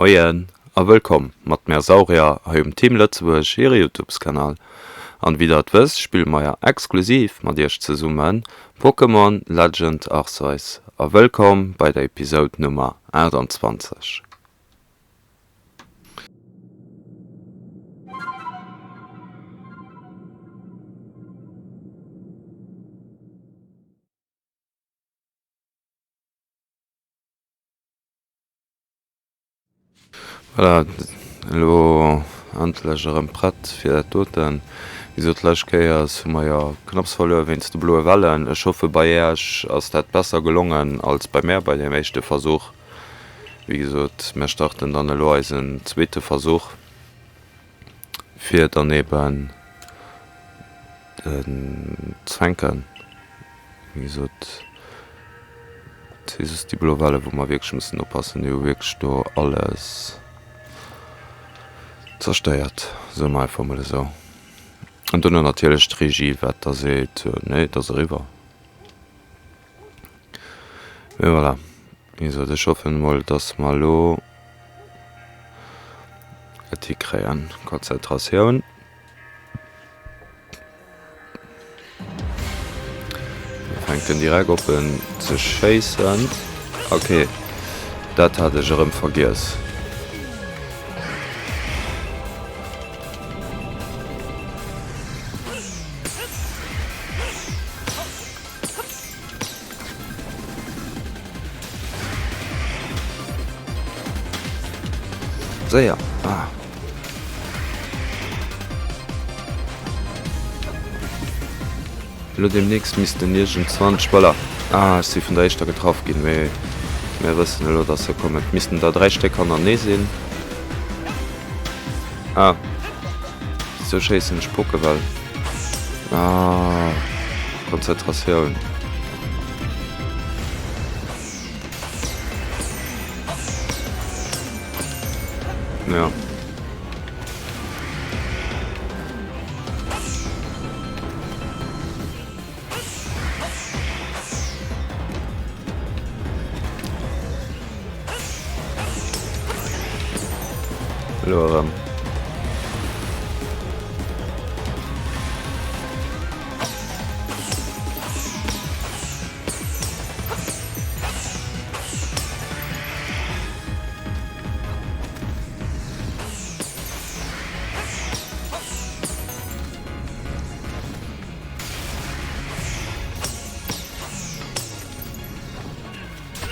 Moien a wëllkomm mat mär Saurier hei um Team Lëtzebuerg hire Youtubeskanal. An wéi der et wësst spille mer exklusiv mat iech zesummen Pokémon Legend Arceus a wëllkomm bei der Episode Nummer 28. Voilà, elo endlech erëm prett fir dat doten. Wéi gesot, d'lescht Kéiers hu mer jo knapps verluer wéinst de bloe Wellen. Ech hoffe bei Äech ass dat besser gelongen als bei mär bei deem éischte Versuch. Wéi gesot, mär starten dann elo eisen zweete Versuch, fir dann eben ze fänken. Wéi gesot, et si just déi blo Welle wou mer wierklech mussen oppassen. Déi hu wierklech do alles zerstéiert, soe mer einfach mol esou. An duerno natierlech d'Regie, wat da seet, nee, et ass eriwwer. Mee voilà, wéi gesot, ech hoffen emol, dass mer elo et hikréien. Konzentratioun. Fänkt en direkt op en ze schéissen. Ok, dat hat ech erëm vergiess. Séier! Ah. Elo demnächst missten iergend 20 Spëller, ah ech si vun der éischter getraff ginn, mee mir wëssen elo dass se kommen, et missten der 3 Stéck hannertenee sinn. Ah sou schéissen ech Pokeball, ah Konzentratioun. Ja. Elo erëm.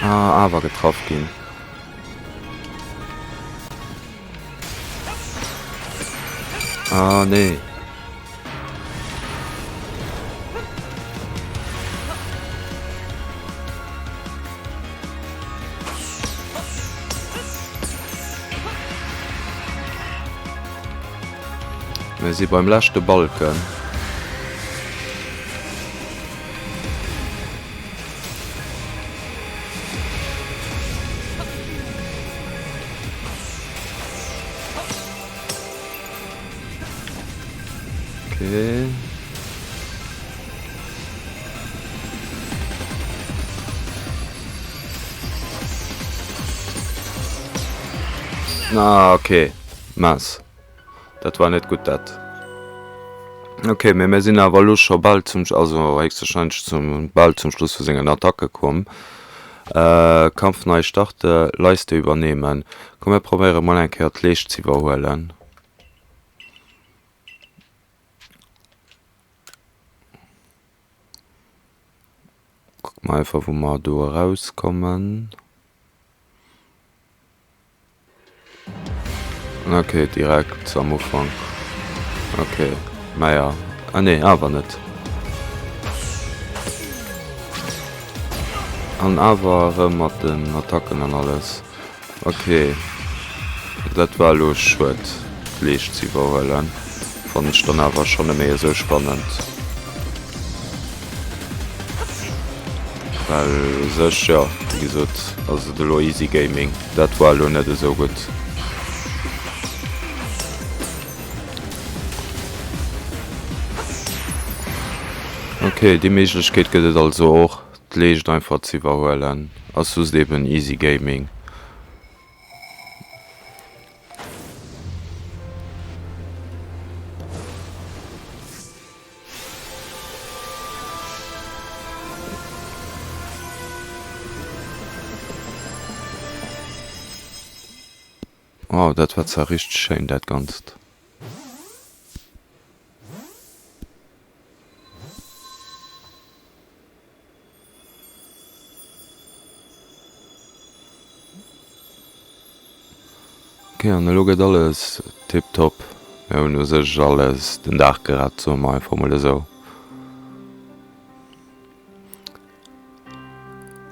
Ah, awer getraff ginn. Ah, nee. Mir si beim leschte Balken. Okay. Ah, okay. Mince. Dat war net gutt dat. Okay, mee mir sinn awer elo scho bal zum, also héchstwahrscheinlech zum, bal zum Schluss vu sengen Attacke komm. Äh, Kampf nei starte, Leiste übernehmen. Komm mir probéiere mol eng Kéier d'Leescht z'iwwerhuelen. Kucke mer einfach wou mer do erauskommen. Ok, direkt am Ufank. Ok, naja. Ah nee, awer net. An awer erëm mat den Attacken an alles. Ok, dat war elo schued, d'Leescht ze iwwerhuelen. Fannen ech dann awer schon net méi esou spannend. Well u sech, jo, wéi gesot, ass et elo easy gaming. Dat war elo net esou gutt. Ok, déi Méiglechkeet gëtt et also och, d'Leescht einfach z'iwwerhuelen. Ass just eben easy gaming. Wow, dat war zwar richteg schéin dat Ganzt. Ok, an elo gëtt alles tiptop. Mir hunn u sech alles den Dag gerett, soe mer einfach mol esou.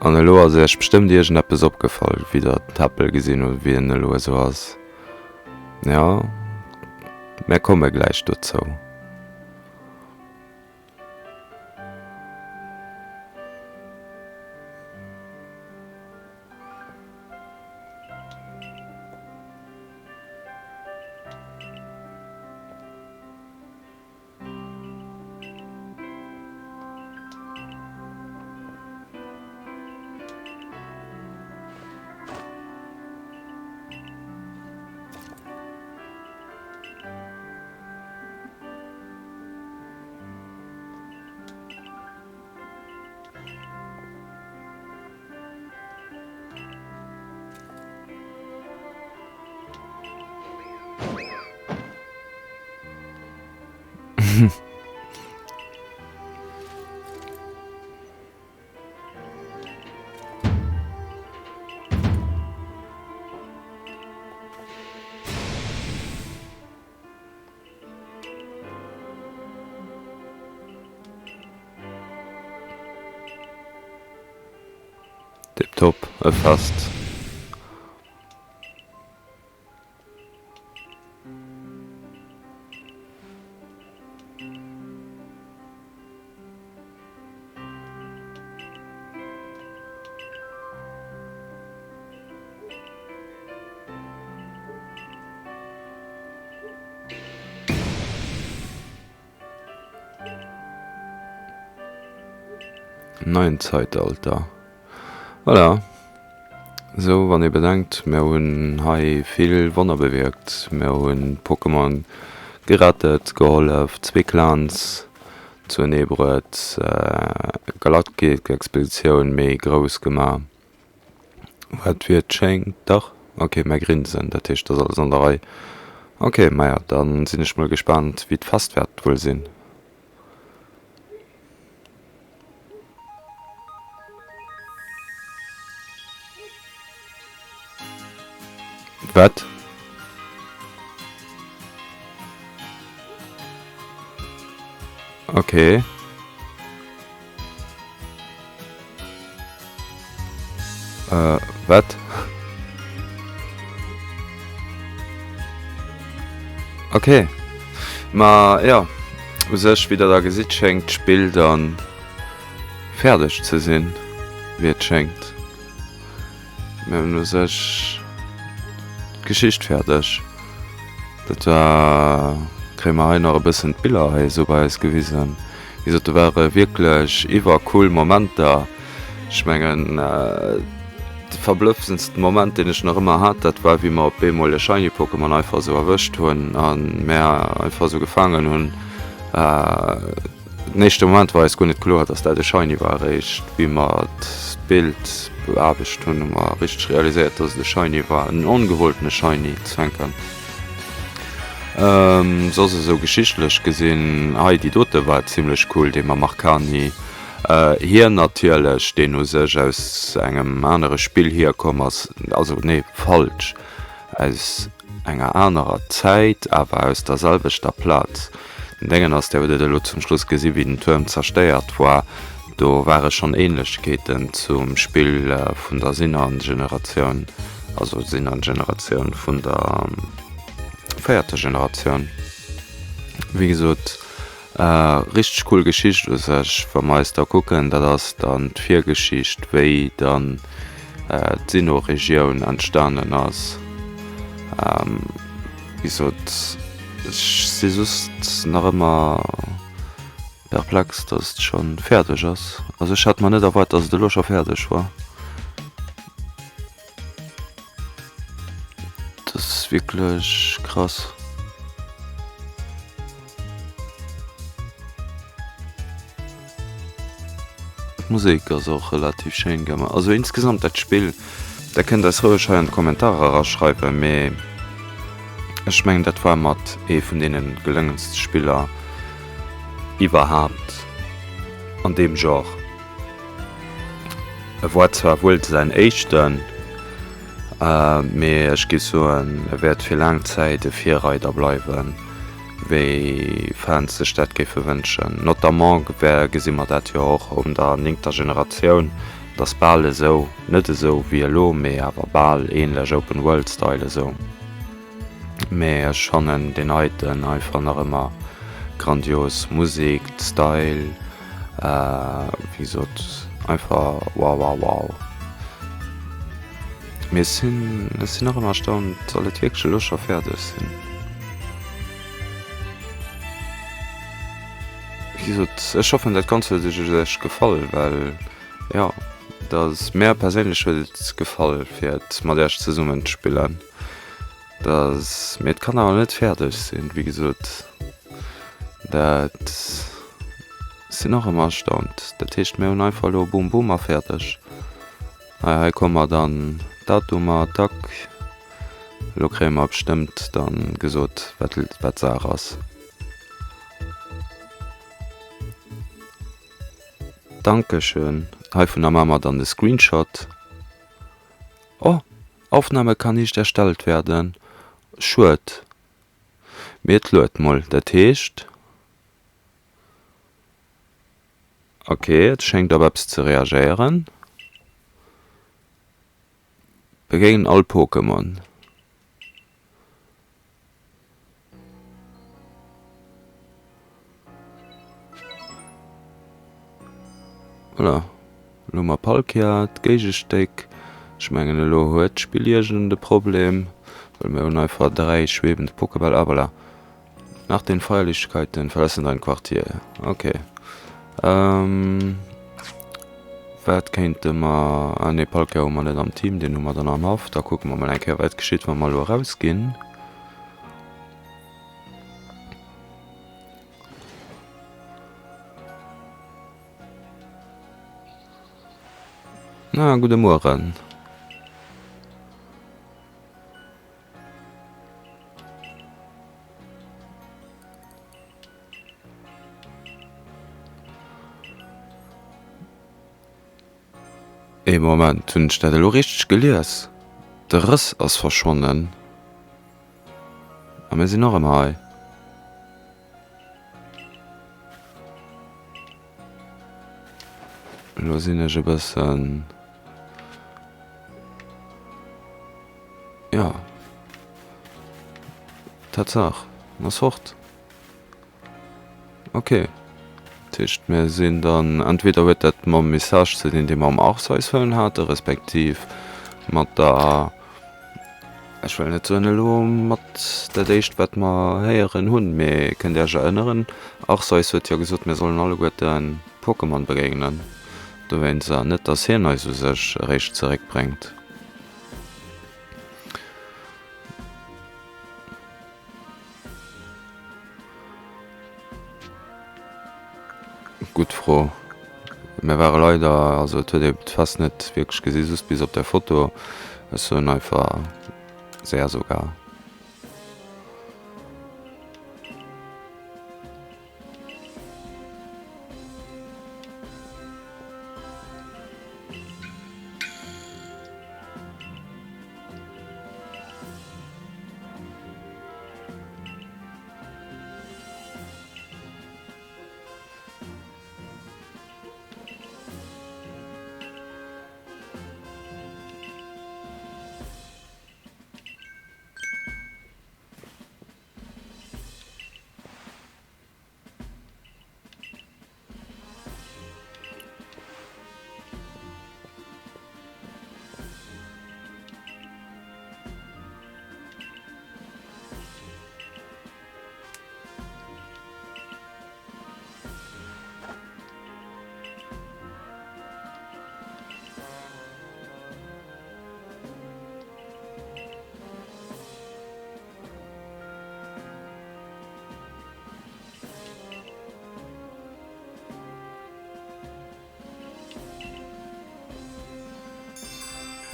An elo ass iech bestëmmt iergendeppes opgefall, wéi der den Teppel gesinn hutt, wéi en elo esou ass. Jo, mär komme gläich dozou. Tiptop, e Fest. Neien Zeitalter. Voilà. Esou, wann ee bedenkt, mir hunn hei vill Wonner bewierkt. Mir hunn d'Pokémon gerettet, gehollef, zwee Clans zuenee bruet, Galaktik-Expeditioun méi grouss gemaach. Wat wéi et schéngt, dach, ok, mä grinsen, dat heescht, et ass alles an der Rei. Ok, maja, da sinn ech mol gespaant, wéi d'Fest wäert wuel sinn. Wat? Ok. Äh, wat? Okay. Ma ja, u sech, wéi der da gesitt, schéngt d'Spill dann fäerdeg ze sinn, wéi et schéngt. Mir hunn u sech d'Geschicht fäerdeg. Dat war, kréie mer hei nach e bëssen d'Biller hei esou bei eis gewisen. Wéi gesot, do ware wierklech iwwercool Momenter. Ech mengen, de verblëffendsten Moment, deen ech nach ëmmer hat, dat war, wéi mer op eemol e Shiny Pokémon einfach esou erwëscht hunn a mär einfach esou gefaangen hunn. Den éischte Moment war eis guer net kloer, dass dat e Shiny war. Eréischt wéi mer d'Bild beaarbecht hunn, hu mer richteg realiséiert, dass et e Shiny war, en ongewolltene Shiny zwenken. Soss esou geschichtlech gesinn, hei déi dote war zimlech cool, dee mam Arkani. Hien natierlech, deen u sech aus engem anere Spill hierkomm ass, also nee, falsch, aus enger anerer Zäit, awer aus der selwechter Plaz. Den Déngen ass, Dir hutt et elo zum Schluss gesi wéi den Tuerm zerstéiert war, do ware schonn Ähnlechkeeten zum Spill vun der Sinner-Generatioun, also Sinner-Generatioun, vun der véierter Generatioun. Wéi gesot, Richteg cool Geschicht u sech, wa mer eis da kucken, dat ass dann d'Virgeschicht wéi dann d'Sinnoh-Regioun entstanen ass. Wéi gesot, ech si just nach ëmmer perplex, dass et scho fäerdeg ass. Also ech hat mer net erwaart, dass et elo scho fäerdeg war. Dat ass wierklech krass. D'Musek ass och relativ schéin gemaach. Also insgesamt dat Spill, der kënnt eis roueg hei an d'Kommentarer eraschreiwen, mee. Ech mengen dat war mat ee vun deene gelëngenste Spiller iwwerhaapt an deem Genre. E war zwar wuel säin éischten, mee ech géif soen e wäert fir laang Zäit e Virreider bleiwen, wéi Fans sech dat géife wënschen. Notamment gesi mer dat jo och un der néngter Generatioun, et ass bal esou, net esou wéi elo, mee awer bal ähnlech Open World Style esou. Mee ech fannen deen heiten einfach nach ëmmer grandios, Musek, Style, wéi gesot einfach wow wow wow. Mee ech sinn ech sinn nach ëmmer erstaunt, soll et wierklech elo scho fäerdeg sinn? Wéi gesot, ech hoffen dat Ganzt huet iech gefall, well jo, dat mär perséinlech huet et gefall fir et mat iech zesummen ze spillen. Dass, mee et kann awer net fäerdeg sinn, wéi gesot, dat sinn och ëmmer erstaunt. Dat heescht, mir hunn einfach elo bum bum a fäerdeg. Hei, hei komme mer dann Datumer, tack. Elo kréie mer bestëmmt dann gesot, wat, wat Saach ass. Dankeschön. Heivunner maache mer dann de Screenshot. Oh! Aufnahme kann nicht erstellt werden. Schued. Mee et lued mol, dat heescht. Ok, et schéngt op eppes ze reagéieren. Begéinen all Pokémon. Voilà, elo hu mer Palkia, d'Géigestéck. Ech mengen elo huet d'Spill iergend e Problem, well mir hunn einfach 3 schwebend Pokébäll. Ah voilà, nach den Feierlichkeiten verlassen dein Quartier. Ok, wat kéinte mer, ah nee Palkia hu mer net am Team, deen hu mer dann am Haff. Da kucke mer mol eng Kéier wat geschitt wa mer elo erausginn. Na, gudde Mueren. Ee Moment, hunn ech dat elo richteg gelies? De Rëss ass verschwonnen a mir sinn och ëmmer hei. Elo sinn ech e bëssen, jo, Tatsaach, en ass fort. Ok, dat heescht mir sinn dann, entweder huet dat mam Message ze dinn dee mer am Arceus wëllen hate respektiv mat der, ech wëll net soen elo mat dat éischt wat mer héieren hunn, mee kënnt Dir Iech erënneren, Arceus huet jo gesot mir sollen alleguerten Pokémon begéinen, dowéinst an net datt hien eis u sech eréischt zeréckbréngt. Gutt Fro. Mir ware leider, also et huet ee d'Fest net wierklech gesi just bis op der Foto. Ech soen einfach sehr sogar.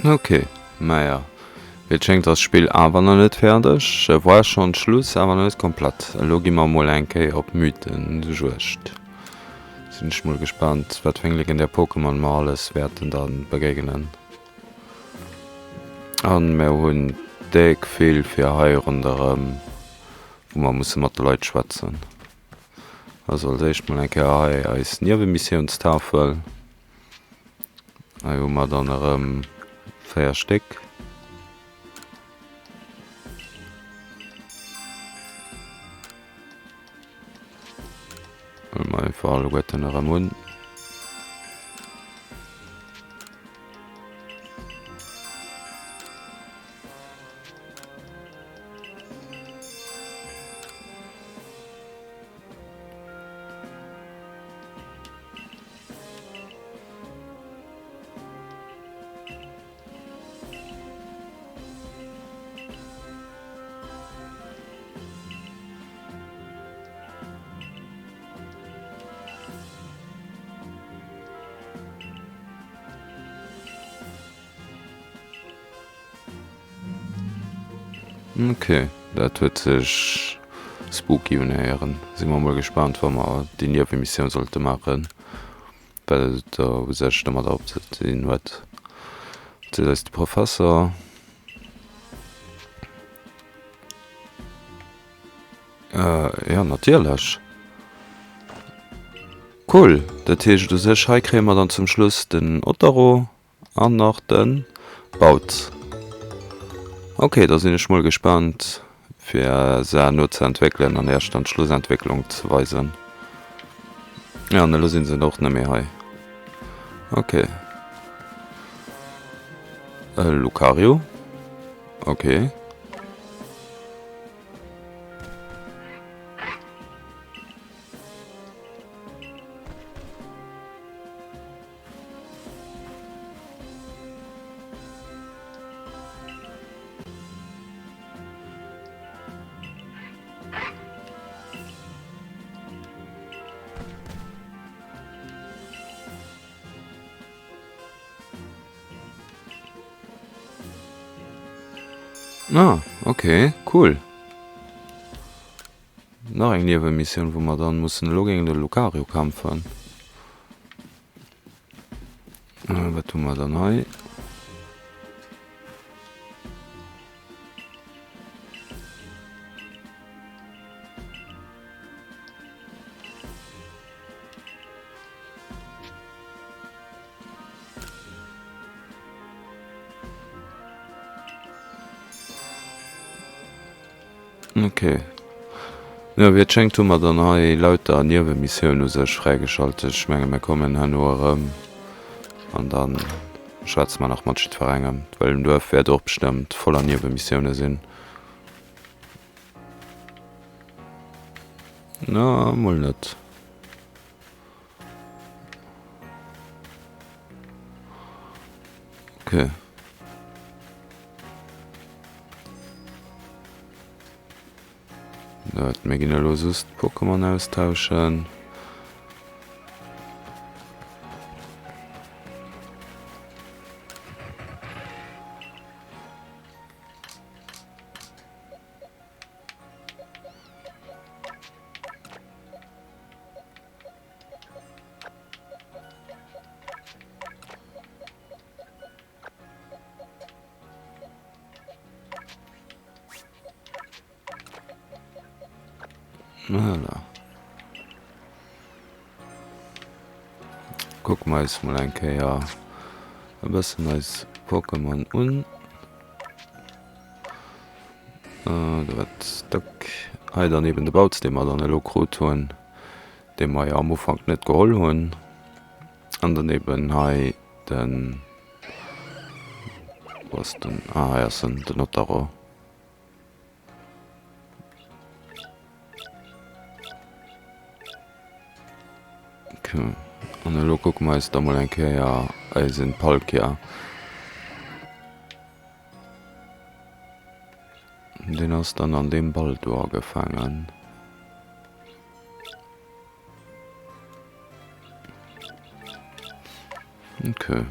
Ok, maja. Wéi et schéngt ass d'Spill awer nach net fäerdeg. War schonn Schluss, awer nach net komplett. Elo gi mer mol eng Kéier op Mythenjuegd. Sinn ech mol gespaant wat fir eng legendär Pokémon mer alles wäerten da begéignen. An mer hunn déck vill fir hei ronderëm wou mer musse mat de Leit schwätzen. Also als éischt mol eng Kéier hei eis Niewemissiounstafel. Hei hu mer dann erëm 4 Stéck. Huele mer einfach alleguerten erëm un. Ok, dat huet sech spooky unhéieren. Si mer mol gespaant wa mer déi Niewemissioun sollte maachen. Wat et u sech domadder op ze dinn huet, seet eis de Professer. Jo, natierlech. Cool, dat heescht u sech, hei kréie mer dann zum Schluss den Otero. An nach den Bautz. Ok, da sinn ech mol gespaant fir se herno ze entwéckelen an iech dann d'Schlussentwécklung ze weisen. Jo, an elo sinn se och net méi hei. Ok. E Lucario. Ok. Ah, okay, cool. Nach eng Niewemissioun, wou mer dann mussen elo géint de Lucario kämpfen. Wat hu mer dann hei? Ok. Jo, wéi et schéngt hu mer dann hei lauter Niewemissioun u sech fräigeschalt. Ech menge mir kommen herno erëm an da schwätze mer nach mat jiddwerengem, well den Duerf wäert och bestëmmt voller Niewemissioune sinn. Na, mol net. Ok. Dat, mir ginn elo just d'Pokémon austauschen. Voilà. Kucke mer eis mol eng Kéier e bëssen eis Pokémon un. Dat hei dann eben de Bautz, dee mer dann elo krut hunn, dee mer jo am Ufank net geholl hunn. An dann eben hei den, wou ass den, ah hei ass en, den Otaro. Ok, an elo kucke mer eis da mol eng Kéier eisen Palkia. Deen ass dann an deem Ball do agefaangen. Ok.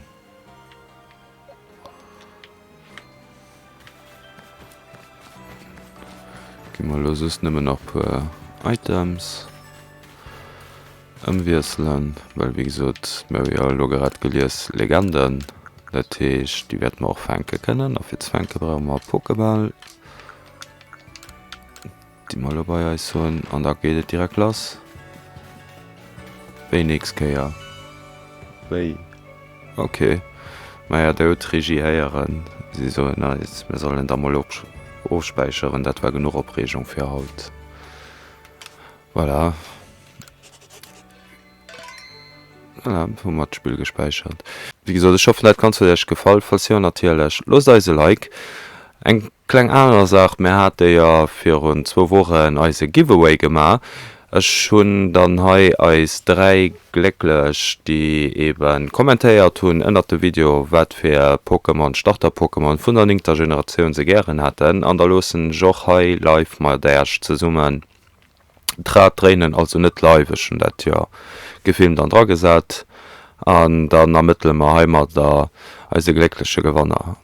mer elo soss nëmmen nach puer Items ëmwiesselen, well wéi gesot, mir hu jo elo grad gelies, Legenden, dat heescht déi wäerte mer och fänke kënnen a fir ze fänke brauche mer e Pokéball, déi mer elo bei eis hunn an da geet et direkt lass. Wéi nächst Kéier? Wéi? Ok, maja der hutt d'Regie héieren, si soen eis mir sollen da mol ofspäicheren, dat war genuch Opreegung fir haut. Voilà. Voilà, hu mer d'Spill gespäichert. Wéi gesot, ech hoffen dat Ganzt huet iech gefall. Falls jo natierlech, loosst eis e Like. Eng kleng aner Saach, mir hate jo virun zwou Wochen eise Giveaway gemaach. Ech hunn dann hei eis 3 Glécklech, déi eben kommentéiert hunn ënnert dem Video, wat fir Pokémon, Starter-Pokémon vun der néngter Generatioun se gären hätten. An da loossen ech och hei live mat Äech zesummen d'Rad dréinen, also net live, ech hunn dat jo gefilmt an dragesat. An dann ermëttele mer heimadder eise gléckleche Gewanner.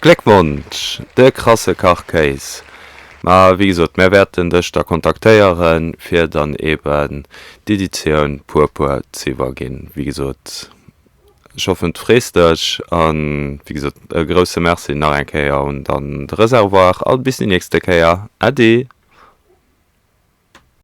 Gléckwonsch! De krasse Kachkéis! Ma wéi gesot, mär wäerten dech da kontaktéieren, fir dann eben d'Editioun Purpur z'iwwerginn. Wéi gesot, ech hoffen, et frees dech. An wéi gesot, e grousse Merci nach eng Kéier un dann de Reservoir a bis déi nächste Kéier. Äddi!